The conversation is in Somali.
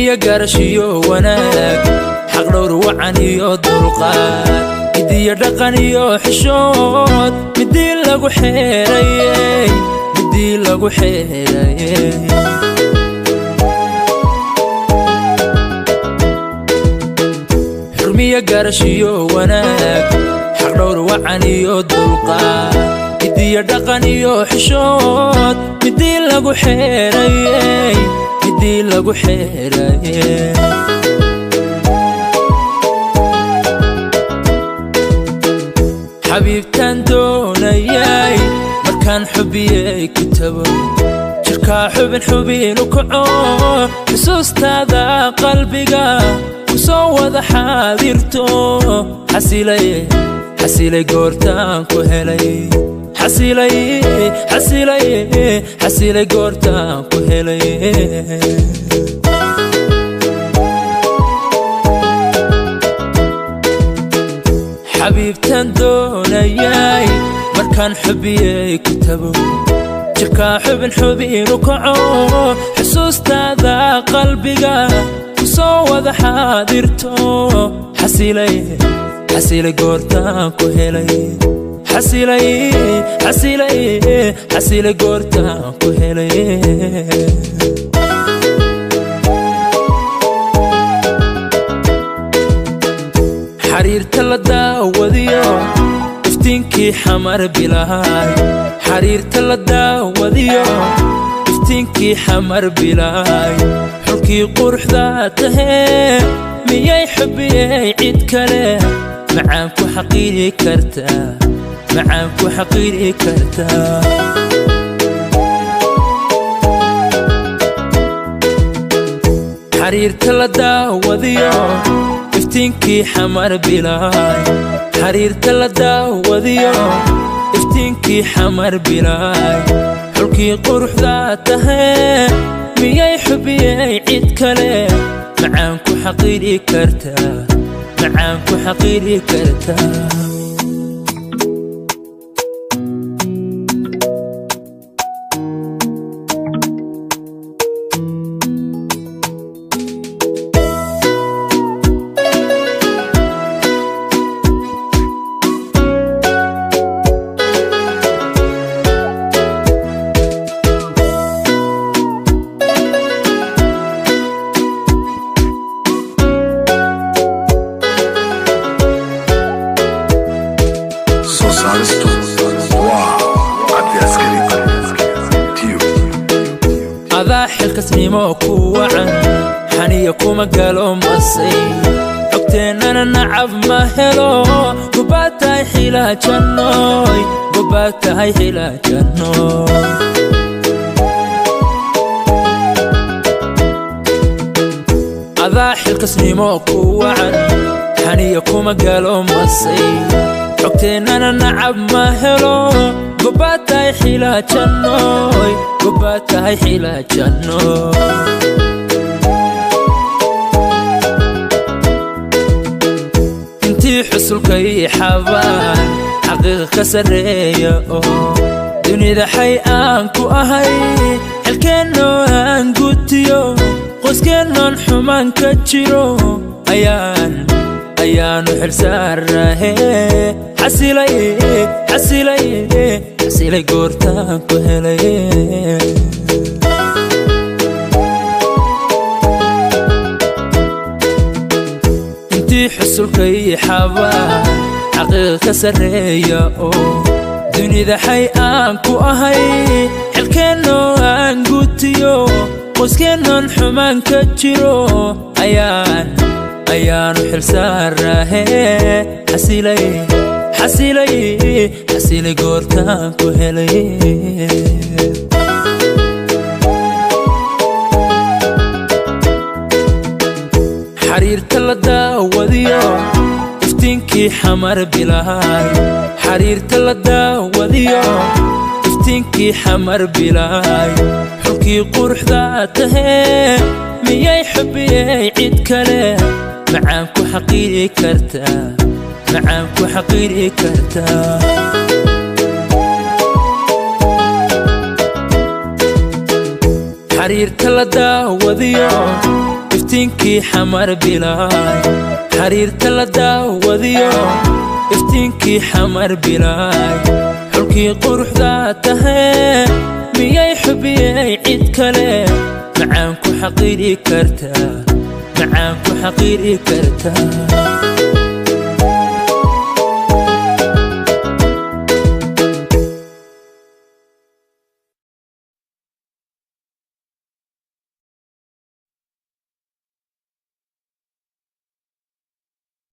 Xurmiyo garashiyo wanaag, xaq dhowr wacan iyo dulqaad, midiyo dhaqan iyo xishood, midii lagu xeerayey, midii lagu xeerayey. Xurmiyo garashiyo wanaag, xaq dhowr wacan iyo dulqaad, midiyo dhaqan iyo xishood, midii lagu xeerayey, midii lagu xeerayey. Xabiibtaan doonayay markaan xubiyey ku tago, jirkaa xubin xubinu kaco, xusuustaada qalbiga ku soo wada xaadirto. Xasilay, xasilay goortaan ku helay, xasilay, xasilay, xasilay goortaan ku helay. Xabiibtaan doonayay markaan xubiyey ku tago, jirkaa xubin xubinu kaco, xusuustaada qalbiga ku soo wada xaadirto. Xasilay, xasilay goortaan ku helay, xasilay, xasilay, xasilay goortaan ku helay. Xariirta la daawadiyo iftiinkii xamar bilaay, xariirta la daawadiyo iftiinkii xamar bilaay, xulkii quruxda tahee, miyay xubiyey cid kale macaan ku xaqiiri kartaa, macaan ku xaqiiri kartaa? Xariirta la daawadiyo iftiinkii xamar bilaay, xariirta la daawadiyo iftiinkii xamar bilaay, xulkii quruxda tahee, miyay xubiyey cid kale macaan ku xaqiiri kartaa, macaan ku xaqiiri kartaa? Soo saaristu waa Cabdi Askari Tube. Adaa xilkasnimo ku wacan, xaniya kuma galo masay, xogteennana nacab ma helo. Gubaad tahay xilaajannoy, gubaad tahay xilaajannoy. Adaa xilkasnimo ku wacan, xaniya kuma galo masay, xogteennana nacab ma helo. Gubaad tahay xilaajannoy, gubaad tahay xilaajannoy. Intii xusulkay xabaan xaqiiqa ka sarreeya oo dunida xay aan ku ahay, xilkeennoo aan gutiyo, qoyskeenoon xumaan ka jiro, ayaan ayaanu xilsaarahe. Xasilay, xasilay, xasilay goortaan ku helay. Intii xusulkay xabaan xaqiiqa ka sarreeya oo dunida xay aan ku ahay, xilkeennoo aan gutiyo, qoyskeenoon xumaan ka jiro, ayaan ayaanu xilsaarahe. Xasilay, xasilay, xasilay goortaan ku helay. Xariirta la daawadiyo iftiinkii xamar bilaay, xariirta la daawadiyo iftiinkii xamar bilaay, xulkii quruxda tahee, miyay xubiyey cid kale macaan ku xaqiiri kartaa, macaan ku xaqiiri kartaa? Xariirta la daawadiyo Iftiinkii Xamar bilaay, xariirta la daawadiyo, iftiinkii Xamar bilaay, xulkii quruxdaa tahee, miyay xubiyey cid kale? Macaan ku xaqiiri kartaa, macaan ku xaqiiri kartaa.